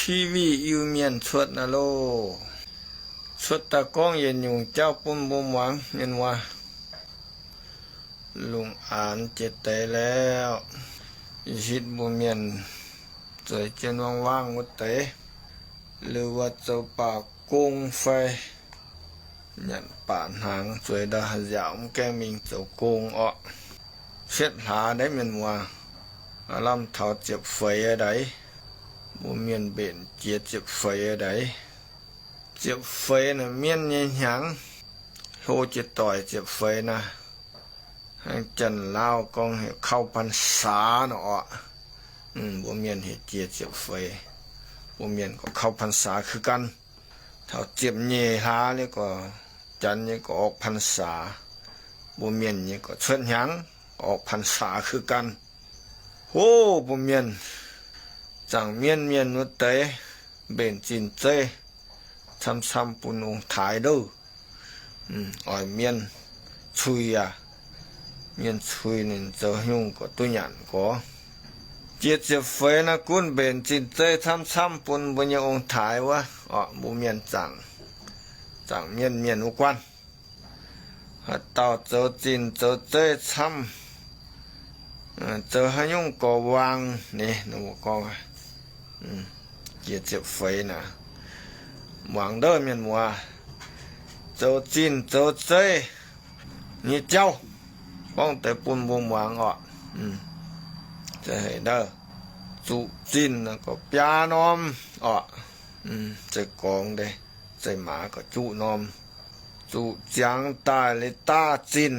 Ti Wih Iu-Mienh cuotv naaiv loh. Cuotv daaih gorngv yietc nyungc jauv bun mbuo muangx mienh muoz. Lungh aanx jiex deix laauh, hitv mbuo mienh zueiz jienv wangv wangv wuov deix, liuz wuov zoux baaux gong fai nyanc baac hnaangx zueiz ndau haaix nziaauc mv gaengh mingh zoux gong orqc. Cietv hlaax naaiv mienh muoz, aav lamh taux ziepc feix ndaix, mbuo mienh mbenc jiex ziepc feix ndaix. Ziepc feix naaic mienv nyei hnyangx, hlo jiex doic ziepc feix naaic. Hnangv Janx-Laauv gorngv heuc เข้าพรรษา nor orqc. Mbuo mienh heuc jiex ziepc feix, mbuo mienh gorngv เข้าพรรษา คือกัน. Taux ziepc nyeic hlaax liuz gorqv, Janx nyei gorqv ออกพรรษา, mbuo mienh nyei gorqv cuotv hnyangx, ออกพรรษา คือกัน. Hov, mbuo mienh zaangc mienv mienh wuov deix mbenc zinh zeiv camv-camv bun ong-taaix ndouv. Oix mienv cui aac, mienv cui ninh zoux haaix nyungc gorqv duqv nyanc gorx. Jiex ziepc feix naaiv gunv mbenc zinh zeiv camv-camv bun mbuo nyei ong-taaix wuov, mbuo mienh zaangc, zaangc mienv mienh wuov guanh. Haaix dauh zoux zinh zoux zeiv camv, zoux haaix nyungc gorx wangc ni, gorngv, jiex ziepc feix naaic, muangx ndouv mienh muoz, zoux zinh zoux zeiv nyei jauv, gorngv deix bun mbuo muangx orqc. Zuqc zinh gorx biaa norm orqc. Zeiz gorngv deix, zeiz maaz gorx juqv norm. Zuqc ziangx daaih liuz daav zinh,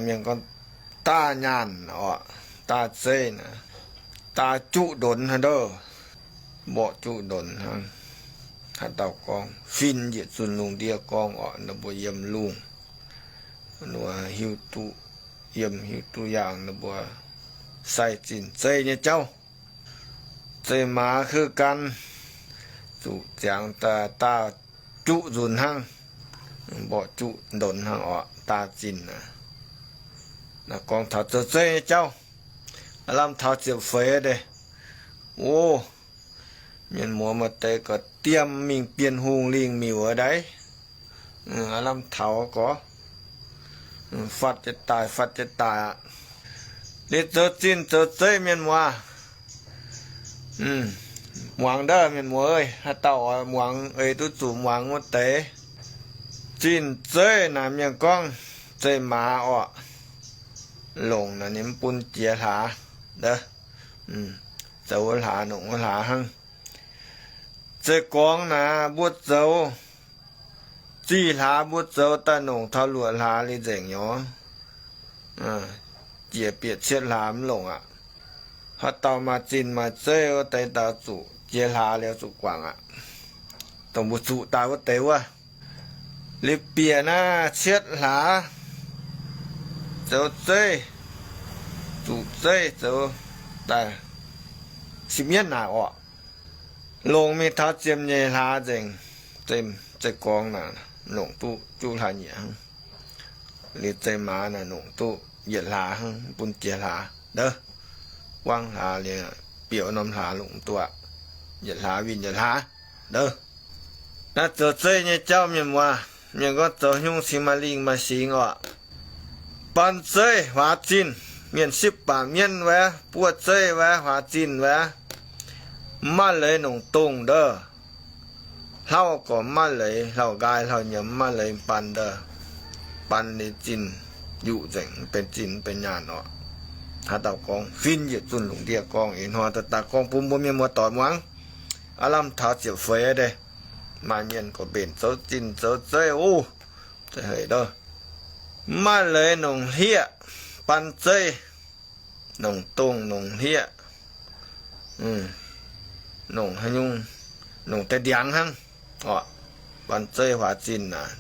mienh gorngv daav nyaanh orqc, daav zeiv naaic, daav juqv ndonx hnangv ndouv, mborqv juqv ndonx hnangv. Haaix dauh gorngv fin njiec zunh lungh ndiev gorngv orqc, ninh mbuo yiem lungh, ninh mbuo hiuv duqv, yiem hiuv duqv yaangh ninh mbuo sai zinh zeiv nyei jauv. Zeiz maaz คือกัน, zuqc ziangx daaih daav juqv nzunc hnangv, mborqv juqv ndonx hnangv orqc, daav zinh aac. Naaiv gorngv taux zoux zeiv nyei jauv, aav lamh taux ziepc feix deix. O, mienh muoz maaih deix gorqv diemv mingh Bienh Hungh lingh miuc daaih. Aav lamh taux gorx, fatv jienv daaih, fatv jienv daaih aqv. Liuz zoux zinh zoux zeiv mienh muoz, muangx ndouv mienh muoz, haaix dauh oix muangx, ei duqv zuqc muangx wuov deix. Zinh zeiv naaic mienh gorngv zeiz maaz orqc. Longc naaic ninh mv bun jiex hlaax, zoux wuov hlaax nongc wuov hlaax hnangv. Zeiz gorngv naaic mbuo zoux zih hlaax mbuo zoux daaih nongc taux luoqc hlaax liuz nzengc nyorx, jiex bieqc cietv hlaax mv longc aqv. Haaix dauh maaih zinh maaih zeiv wuov deix daaih zuqc jiex hlaax liuz zuqc guangc aqv. Dongh mbuo zuqc daaih wuov deix wuov, liuz bieqc naaiv cietv hlaax zoux zeiv, zuqc zeiv zoux daaih sipv mienv naaic orqc. Longc mingh taux ziepc nyeic hlaax nzengc, zeiz gorngv naaic longc duqv juqv hlaax nyieqc hnangv. Liuz zeiz maaz naaic longc duqv yietc hlaax hnangv, bun jiex hlaax ndouv. Buangv hlaax liuz, biouv norm hlaax longc duqv aqv. Yietc hlaax winh yietc hlaax ndouv. Naaiv zoux zeiv nyei jauv mienh muoz, mienh gorngv zoux hnyungv cingx maaih lingh maaih singx orqc. Baan zeiv huaax zinh, mienh sipv baac mienv wuov, buov zeiv wuov, huaax zinh wuov, mv maaih leiz nongc dongh ndouv. Hlauv gorqv mv maaih leiz, hlauv-nqaai hlauv-nyiemz mv maaih leiz baan ndouh, baan ninh zinh yuqc nzengc, benx zinh benx nyaanh orqc. Haaix dauh gorngv fin yietc zunh lungh ndiev gorngv, ih hnoi daaih daaih gorngv bun mbuo mienh muoz doic muangx. Aav lamh taux ziepc feix deix, maaih mienh gorqv mbenc zoux zinh zoux zeiv oc. Mv maaih leiz nongc hlieqv, baan zeiv, nongc dongh nongc hlieqv, nongc haaix nyungc, nongc deix ndiangx hnangv. Orqc, baan zeiv huaax zinh naaic,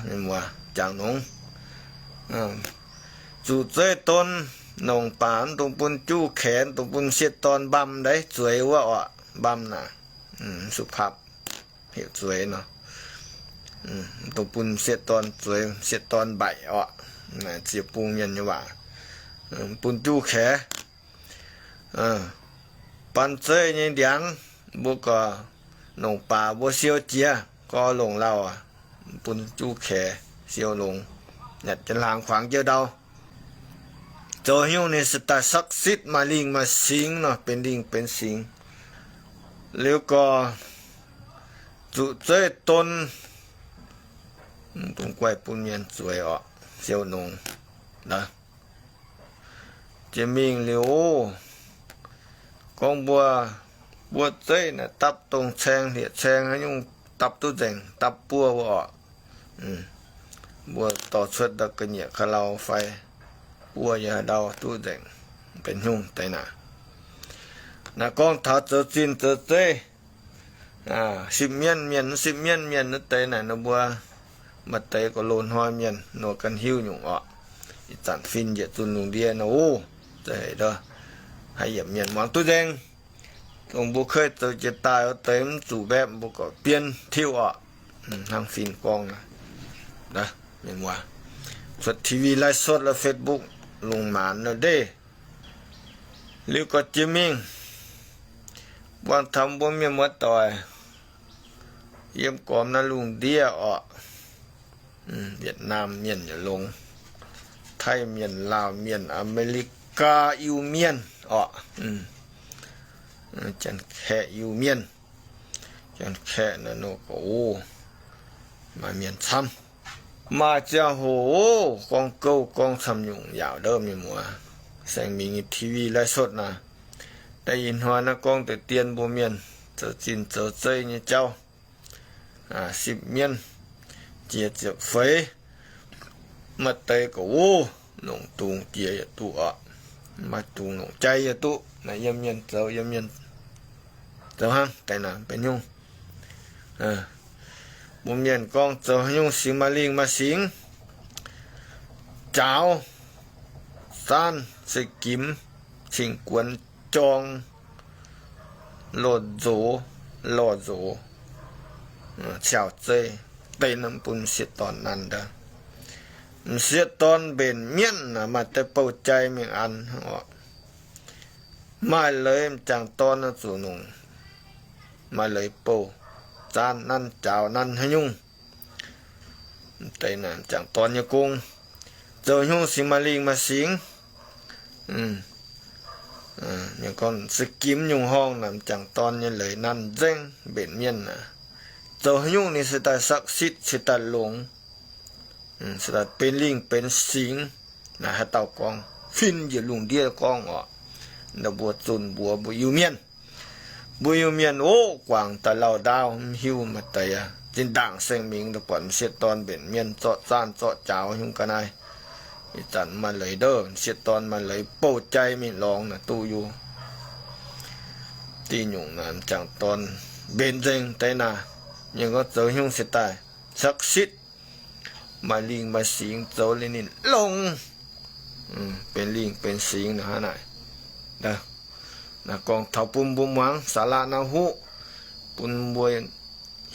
mienh muoz jangx nongx. Zuqc zeiv don, nongc baac mv dungx bun juv kaex, mv dungx bun sieqv dorn mbam ndaix zueiz wuov orqc, mbam naaic, สุภาพ heuc zueiz nor. Mv dungx bun sieqv dorn zueiz, sieqv dorn mbaih orqc. Naaic ziec bung mienh nyei waac, bun juv kaex. Baan zeiv nyei ndiangx, Mbuo gorx nongc baac mbuo siou jiex, gorx longc lauh aac, bun juv kaex siou longx, nyatc jienv hlang kuangx jienv ndau. Zoux haaix nyungc ninh se daaih ศักดิ์สิทธิ์ maaih lingh maaih singx nor, benx lingh benx singx. Liuz gorx zuqc zeiv don, dongh guaih bun mienh zueiz orqc, siou nongx. Jiex mingh liuz, gorngv mbuo, mbuo zeiv naaic dapv dongh caeng hlieqv caeng haaix nyungc dapv duqv nzengc, dapv buov orqc. Mbuo dorh cuotv ndau ga'nyiec ka'lau fai buov yaac ndau duqv nzengc, benx nyungc deix naaic. Naaiv gorngv taux zoux zinh zoux zeiv, sipv mienv mienh, sipv mienv mienh wuov deix naaic nor mbuo maaih deix gorx loz-hnoi mienh nor ganh hiuv nyungc orqc. Ih zanc fin njiec zunh lungh ndiev nor, o, zeiz haic ndov, haiz yietc mienh muangx duqv nzengc. Dongh mbuo keuv zoux jiex daaih wuov deix mv zuqc mbaeqv mbuo gorqv-bien tiuv orqc. Hnangv fin gorngv, mienh muoz, cuotv T V ไลฟ์สด la'Facebook lungh maanz nor ndeic. Liuz gorqv jiex mingh, buangh taux mbuo mienh muoz-doic yiem gormx naaiv lungh ndiev orqc, Yietc Naamh mienh yaac longx, Taiv mienh, Laauh mienh, Aa^me^li^gaa Iu-Mienh orqc, Janx-Kaeqv Iu-Mienh, Janx-Kaeqv naaiv nor gorqv, o, maaih mienh camv. Maaih ziangh hoc, gorngv gouv gorngv camv nyungc yaauc ndov mienh muoz. Saeng Mingx nyei T V ไลฟ์สด naaic, da'nyeic hnoi naaiv gorngv deix dien mbuo mienh zoux zinh zoux zeiv nyei jauv. Sipv mienv, jiex ziepc feix, maaih deix gorqv, o, longc dungz jiex yaac duqv orqc, maaih dungz longc jai yaac duqv. Naaiv yiem mienh zoux, yiem mienh zoux hnangv deix naaic benx nyungc. Mbuo mienh gorngv zoux haaix nyungc singx maaih lingh maaih singx, jaaux, zaanv, se gimx, cing-guonx, jorng, lorh nzox, lorh nzox, ciauh zeiv, deix naaiv bun m'sieqv dorn nanv ndov. M'sieqv dorn mbenc mienv naaic maaih deix bouh jai mingh an oc. Maaih leiz m'jangc dorn zuqc nongc, maaih leiz bouh, zaanv nanv, jaaux nanv haaix nyungc. Deix naaic m'jangc dorn nyei gong. Zoux nyungc singx maaih lingh maaih singx. Gorngv se gimx nyungc horngh naaic m'jangc dorn nyei leiz nanv nzengc mbenc mienv naaic. Zoux haaix nyungc ninh se daaih ศักดิ์สิทธิ์ se daaih longx, se daaih benx lingh benx singx. Naaic haaix dauh gorngv? Fin njiec lungh ndiev gorngv orqc. Ndau mbuo zunh mbuox mbuo Iu-Mienh. Mbuo Iu-Mienh, o, guangc daaih lauh ndaauv mv hiuv maaih deix aqv. Zinh ndaangc Saeng Mingx daaih buatc m'sieqv dorn mbenc mienv zorqv zaanv zorqv jaaux nyungc ga'naaiv. Ih zanc maaih leiz ndov, m'sieqv dorn maaih leiz bouh jai mingh lorngx naaic duqv yie. Diuh nyungc naaic m'jangc dorn mbenc nzengc deix naaic. Mienh gorngv zoux nyungc se daaih ศักดิ์สิทธิ์ maaih lingh maaih singx zoux liuz ninh longx, benx lingh benx singx naaic hnangv naaic. Naaiv gorngv taux bun mbuo muangx สาระน่ารู้, bun mbuo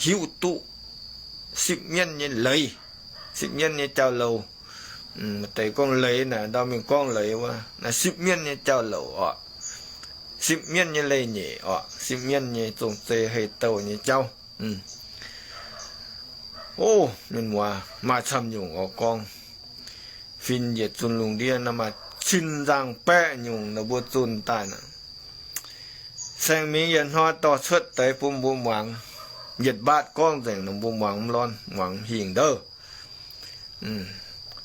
hiuv duqv sipv mienv nyei leiz, sipv mienv nyei jauv-louc. Maaih deix gorngv leiz naaic ndau mingh gorngv leiz wuov, naaiv sipv mienv nyei jauv-louc orqc, sipv mienv nyei leiz-nyeic orqc, sipv mienv nyei zong-zei hei-douh nyei jauv. O, mienh muoz, maaih camv nyungc oix gorngv. Fin yietc zunh lungh ndiev naaiv maaih cin nzangc-baeqv nyungc naaic mbuo zunh daaih naaic. Saeng Mingx yietc hnoi dorh cuotv deix bun mbuo muangx. Yietc mbaatv gorngv nzengc naaic mbuo muangx mv lorn, muangx mv hingh ndouh.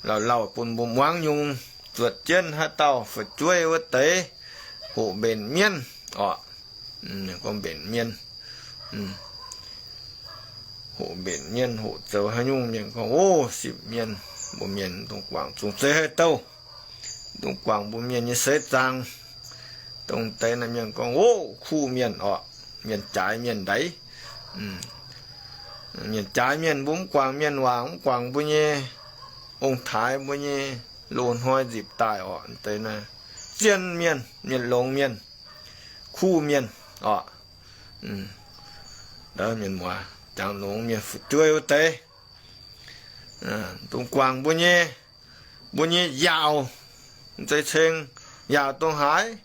Lauh lauh bun mbuo muangx nyungc, zuotc jienv haaix dauh fu'jueiv wuov deix hoqc mbenc mienv orqc. Gorngv mbenc mienv, hoqc mbenc mienv, hoqc zoux haaix nyungc mienh gorngv, o, sipv mienv, mbuo mienh dongh guangc zong-zei hei-douh, dongh guangc mbuo mienh nyei seix zaangc. Dongh deix naaic mienh gorngv, o, kuv mienh orqc, mienh jaaix mienh ndaix. Mienh jaaix mienh mbuo mv guangc mienh waac, mv guangc mbuo nyei ong-taaix, mbuo nyei loz-hnoi nzipc daaih orqc, deix naaic zien mienh, mienh longx mienh, kuv mienh orqc. Mienh muoz, jangx longx mienh fu'jueiv wuov deix, dongh guangc mbuo nyei, mbuo nyei yaauc, mv zeiz ceng, yaauc dongh haaix,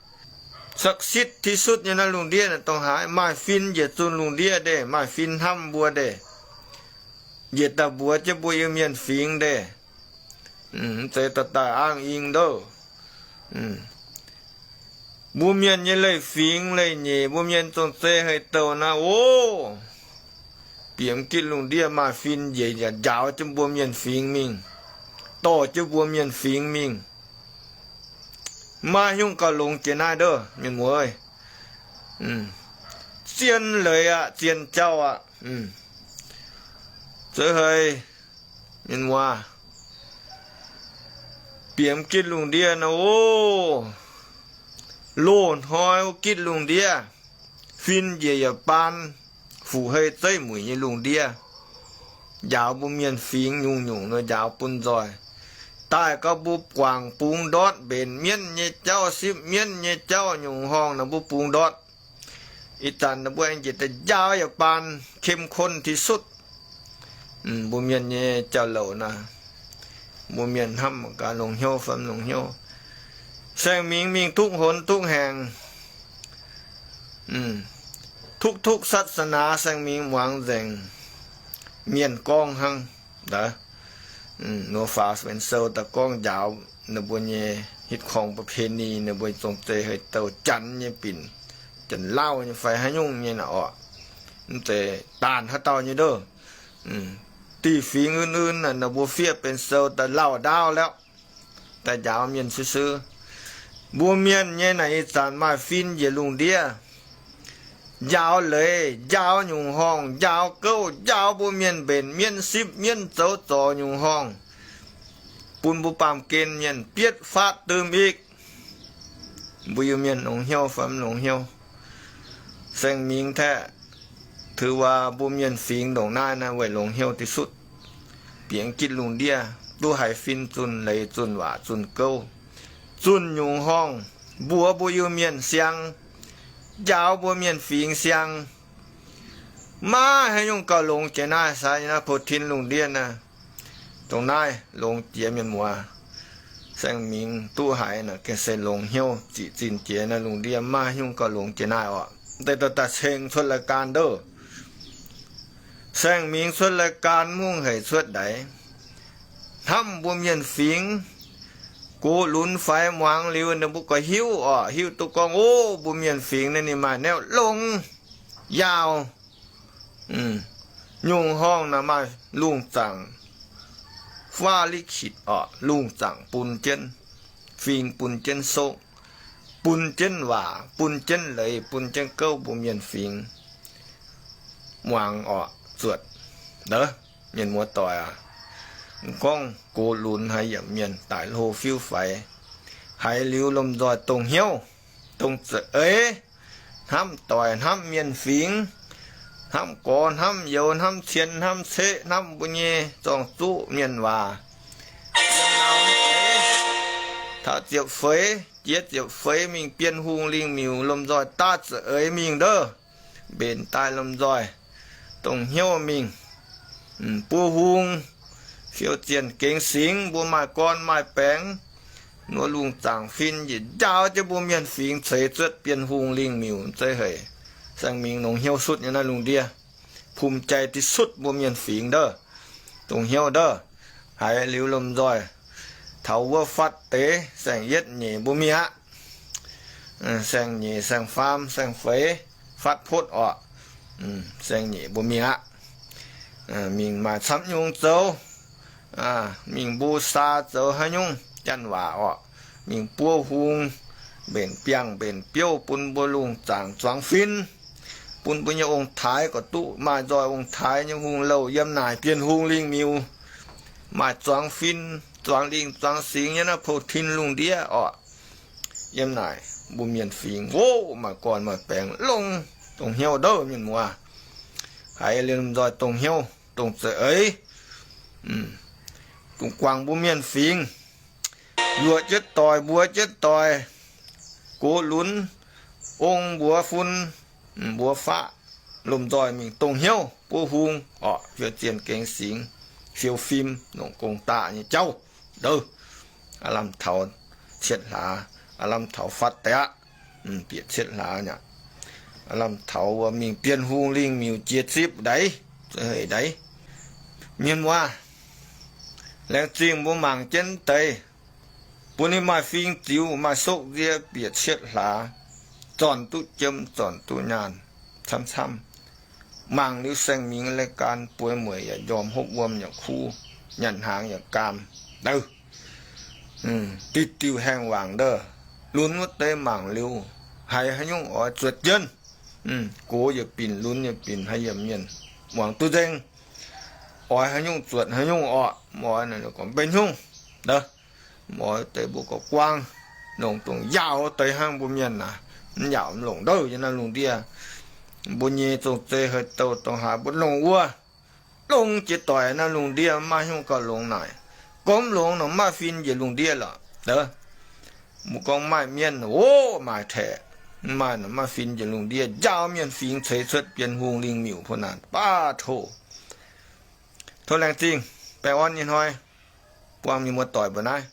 ศักดิ์สิทธิ์ที่สุด nyei naaiv lungh ndiev naaic dongh haaix? Maaih fin njiec zunh lungh ndiev ndeic, maaih fin hnamv mbuo ndeic, njiec daaih mbuox jienv mbuo Iu-Mienh fingx ndeic. Mv zeiz daaih daaih angv ing ndouh. Mbuo mienh nyei leiz-fingx leiz-nyeic, mbuo mienh zong-zei hei douh naaiv oc, bieqc mv gitv lungh ndiev maaih fin njiec yaac njaaux jienv mbuo mienh fingx mingh, dorh jienv mbuo mienh fingx mingh. Maiv nyungc gauh longx jiex naaiv ndouh, mienh muoz. Zien leiz aqv, zien jauv aqv. Zeiz haic, mienh muoz. Bieqc mv gitv lungh ndiev naaiv oc, loz-hnoi wuov gitv lungh ndiev, fin njiec yaac baan, fuqv-hei zeiv mueic nyei lungh ndiev, njaaux mbuo mienh fingx nyungc-nyungc nor njaaux bun nzoih. Daaih gauh mbuo guangc bungx ndortv mbenc mienv nyei jauv, sipv mienv nyei jauv nyungc horngh naaic mbuo bungx ndortv. Ih zanc naaic mbuo aengx njiec daaih njaaux yaac baan, เข้มข้นที่สุด. Mbuo mienh nyei jauv-louc naaic, mbuo mienh hnamv gaax longc hnyouv fai mv longc hnyouv. Saeng-Mingx mingh duqv honx duqv haengh, duqv, duqv ศาสนา Saeng-Mingx muangx nzengc, mienh gorngv hnangv. Nor faaux benx sou daaih gorngv njaaux ninh mbuo nyei hitv korngx ประเพณี, ninh mbuo zong-zei hei douh Janx nyei binc, Janx-Lauh nyei fai haaix nyungc nyei naaic orqc. Mv zeiz daanh haaix dauh nyei ndouh. Diuh fingx un-un naaic, ninh mbuo fiev benx sou daaih lauh ndaauv lauh, daaih njaaux mienh suiv-suiv. Mbuo mienh nyei naaic ih zanc maaih fin njiec lungh ndiev, njaaux leiz, njaaux nyungc horngh, njaaux gouv, njaaux mbuo mienh mbenc mienv sipv mienv zoux zorc nyungc horngh, bun mbuo baamh gen mienh bietv faatv døm ikv. Mbuo Iu-Mienh longc hnyouv fai mv longc hnyouv? Saeng-Mingx แท้, ถือว่า mbuo mienh fingx ndongc naaiv naaiv weic longc hnyouv ที่สุด. Bieqc gitv lungh ndiev duqv haiz fin zunh leiz zunh waac zunh gouv, zunh nyungc horngh, mbuox mbuo Iu-Mienh siang, njaaux mbuo mienh fingx siang. Maiv haaix nyungc gauh longx jiex naaiv, sai naaiv pou-tin lungh ndiev naaiv. Dongh naaiv longx jiex mienh muoz. Saeng-Mingx duqv haiz naaic gengh se longc hnyouv ziqc zinh jiex naaiv lungh ndiev, maiv haaix nyungc gauh longx jiex naaiv orqc. Deix daaih daaih ceng cuotv รายการ ndouh. Saeng-Mingx cuotv รายการ mv hungh hec cuotv ndaix, hnamv mbuo mienh fingx. Gox lunx faix muangx liuz ninh mbuo gauh hiuv orqc, hiuv duqv gorngv, o, mbuo mienh fingx naaiv ninh maaih naaiv longx yaauh, nyungc horngh naaic maaih lungh zaangc, faah ลิขิต orqc, lungh zaangc bun jienv, fingx bun jienv soqv, bun jienv waac, bun jienv leiz, bun jienv gouv, mbuo mienh fingx muangx orqc, zuotc. Mienh muoz-doic aac, gorngv gox lunx haaix yiemc mienh daic hlo fiuv faix, haiz liuz lomh nzoih dongh hnyouv, dongh za'eix, hnamv doic hnamv mienh fingx, hnamv gorx hnamv youz, hnamv cien hnamv ceqv, hnamv mbuo nyei zorng-zuqv mienh waac. Taux ziepc feix, jiex ziepc feix mingh Bienh Hungh lingh miuc, lomh nzoih daav za'eix mingh ndouh. Mbenc daaih lomh nzoih dongh hnyouv mingh, buo hung, fiou zienh gengx singx, mbuo maaih gorn maaih baengx, nor lungh zaangc fin njiec njaaux jienv mbuo mienh fingx ceix zuotv Bienh Hungh lingh miuc zeiv haic. Saeng-Mingx longc hnyouv sutv nyei naaiv lungh ndiev, ภูมิใจที่สุด mbuo mienh fingx ndouh, dongh hnyouv ndouh. Haiz liuz lomh nzoih taux wuov fatv deix saeng-yietv nyeic mbuo mingh aqv. Saeng-nyeic, saeng-faam, saeng-feix, fatv potv orqc. Saeng-nyeic mbuo mingh aqv. Mingh maaih camv nyungc zoux, mingh mbuo saa zoux haaix nyungc janx waac orqc. Mingh buo hung, mbenc biangh mbenc biouv bun mbuo lungh zaangc zuangx fin, bun mbuo nyei ong-taaix gorqv duqv maaih nzoih ong-taaix nyei hungh louh yiem naaic Bienh Hungh lingh miuc, maaih zuangx fin, zuangx lingh zuangx singx nyei naaiv pou-tin lungh ndiev orqc. Yiem naaic mbuo mienh fingx, o, maaih gorn maaih baengx longx, dongh hnyouv ndouh mienh muoz. Haiz liuz lomh nzoih dongh hnyouv, dongh za'eix, dongh guangc mbuo mienh fingx, yuoqc jienv doic mbuox jienv doic, gox lunx, ong mbuox fun, mbuox faqv, lomh nzoih mingh dongh hnyouv, buo hung orqc, fiou zienh gengx singx, fiou fim, longc gong-daqv nyei jauv ndouh. Aav lamh taux cietv hlaax, aav lamh taux fatv deix aqv. Bieqc cietv hlaax aqv. Lamh taux wuov mingh Bienh Hungh lingh miuc jiex zipv ndaix, ndaix. Mienh muoz, laengz zingh mbuo mangc jienv deix, bun ninh maaih fing ziux, maaih sokv nziex bieqc cietv hlaax, zornc duqv jiem, zornc duqv nyaanh camv-camv. Mangc liuz saeng-mingh รายการ bueix mueic yaac njormh, hopv wuom yaac kuv, nyanc hnaangx yaac gaam, diuh diuh haengh wangc ndov. Lunx wuov deix mangc liuz, haiz haaix nyungc oix zuotc jienv, gox yaac binc, lunx yaac binc, haaix yiemc mienh muangx duqv nzengc. Oix haaix nyungc zuotc haaix nyungc orqc, mv oix naaic gorngv mbenc hnyungv. Mv oix deix mbuo gorqv guaang, longc dongh yaauc deix hnangv mbuo mienh naaic, mv yaauc mv longc ndouh yiem naaiv lungh ndiev. Mbuo nyei zong-zei haaix douh dongh haaix mbuo longc wuov, longc jiex doic naaiv lungh ndiev maiv hnyungv gauh longx naaic. Gorngv mv longx nor maaih fin njiec lungh ndiev lorqc. Mbuo gorngv maaih mienh, o, maaih taeqc, mv maaih nor maaih fin njiec lungh ndiev, njaaux mienh fingx ceix cuotv Bienh Hungh lingh miuc puo naanc baav tov. Tov laengz zingh, baengh orn nyei hnoi, buangh mienh muoz-doic mbuo naaiv.